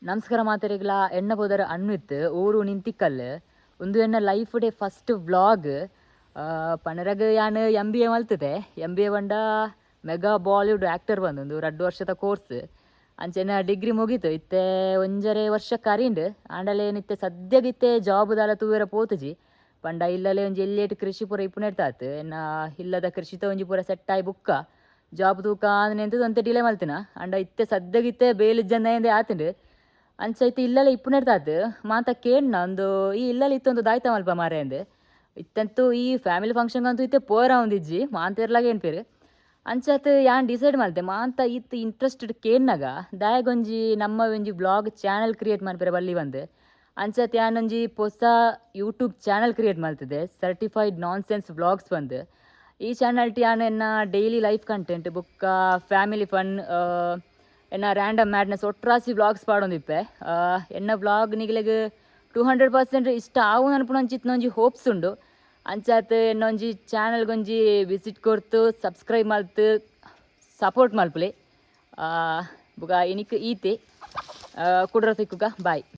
ನಮಸ್ಕಾರ ಮಾತೆರೆಗ್ಲ. ಎನ್ನ ಪುದರ್ ಅನ್ವಿತ್, ಊರು ನಿಂತಿಕಲ್. ಉಂದು ಎನ್ನ ಲೈಫ್ ಡೇ ಫಸ್ಟ್ ವ್ಲಾಗ್. ಪನರಗ ಯಾನ್ ಎಂ.ಬಿ.ಎ ಮಲ್ತದೆ. ಎಂ.ಬಿ.ಎ ಪಂಡ ಮೆಗಾ ಬಾಲಿವುಡ್ ಆ್ಯಕ್ಟರ್. ಬಂದೊಂದು 2 ವರ್ಷದ ಕೋರ್ಸ್. ಅಂಚೆನ ಡಿಗ್ರಿ ಮುಗೀತು. ಇತ್ತೆ 1.5 ವರ್ಷ ಕರೀಂಡ್. ಆಂಡಲೇ ಇತ್ತೆ ಸದ್ಯಗಿತ್ತೆ ಜಾಬ್ ದಾಲ ತೂವೆರ ಪೋತುಜಿ. ಪಂಡ ಇಲ್ಲಲೆ ಒಂಜಿ ಎಲ್ಯೇಟ್ ಕೃಷಿ ಪೂರ ಇಪ್ಪುನೆಡ್ತಾತ್, ಎನ್ನ ಇಲ್ಲದ ಕೃಷಿತ ಒಂಜಿ ಪೂರ ಸೆಟ್ ಆಯಿ ಬುಕ್ಕ ಜಾಬ್ ತೂಕ ಅಂದ್ ಒಂತೆ ಡಿಲೇ ಮಲ್ತಿನ. ಆಂಡ ಇತ್ತೆ ಸದ್ಯಗಿತ್ತೆ ಬೇಲಿಜ್ಜಂದೆ ಆತುಂಡು. ಅಂಚ ಇತ್ತೆ ಇಲ್ಲಲೆ ಇಪ್ಪುನೆಡ್ತಾತ್ ಮಾತ ಕೇಣ್ಣ ಒಂದು ಈ ಇಲ್ಲಲೆ ಇತ್ತೊಂದು ದಾಯ್ತ ಮಲ್ಪ ಮಾರೆ ಅಂದ್. ಇತ್ತಂತೂ ಈ ಫ್ಯಾಮಿಲಿ ಫಂಕ್ಷನ್ ಅಂತೂ ಇತ್ತೆ ಪೋರ ಒಂದಿಜ್ಜಿ, ಮಾಂತೆರ್ಲಾಗ ಏನ್ಪೇರು. ಅಂಚಾತ್ ಯಾನ್ ಡಿಸೈಡ್ ಮಲ್ತೆ, ಮಾಂತ ಇತ್ತು ಇಂಟ್ರೆಸ್ಟೆಡ್ ಕೇಣ್ಣಗ ದಾಯಗೊಂಜಿ ನಮ್ಮ ಒಂಜಿ ವ್ಲಾಗ್ ಚಾನಲ್ ಕ್ರಿಯೇಟ್ ಮನ್ಪೆರೆ ಬಲ್ಲಿ ಬಂದು. ಅಂಚಾತ್ ಯಾನೊಂಜಿ ಪೊಸ ಯೂಟ್ಯೂಬ್ ಚಾನಲ್ ಕ್ರಿಯೇಟ್ ಮಲ್ತಿದೆ, ಸರ್ಟಿಫೈಡ್ ನಾನ್ ಸೆನ್ಸ್ ವ್ಲಾಗ್ಸ್ ಬಂದು. ಈ ಚಾನಲ್ ಯಾನ್ ಎನ್ನ ಡೈಲಿ ಲೈಫ್ ಕಂಟೆಂಟ್ ಬುಕ್ಕ ಫ್ಯಾಮಿಲಿ ಫನ್, ಎನ್ನ ರ್ಯಾಂಡಮ್ ಮ್ಯಾಡ್ನೆಸ್ ಒಟ್ರಾಸಿ ವ್ಲಾಗ್ಸ್ ಪಾಡೊಂದಿಪ್ಪೆ. ಎನ್ನ ವ್ಲಾಗ್ ನಿಗಲೆಗ್ 200% ಇಷ್ಟ ಆವು ಅನ್ಪುನ ಒಂಜಿ ಹೋಪ್ಸ್ ಉಂಡು. ಅಂಚಾತ್ ಎನ್ನೊಂಜಿ ಚಾನಲ್ಗೊಂಜಿ ವಿಸಿಟ್ ಕೊರ್ತು, ಸಬ್ಸ್ಕ್ರೈಬ್ ಮಲ್ತು ಸಪೋರ್ಟ್ ಮಲ್ಪುಲೆ. ಬುಗ ಇನಿಕ್ ಈತೆ, ಕುಡ್ರ ತಿಕ್ಕುಗ, ಬಾಯ್.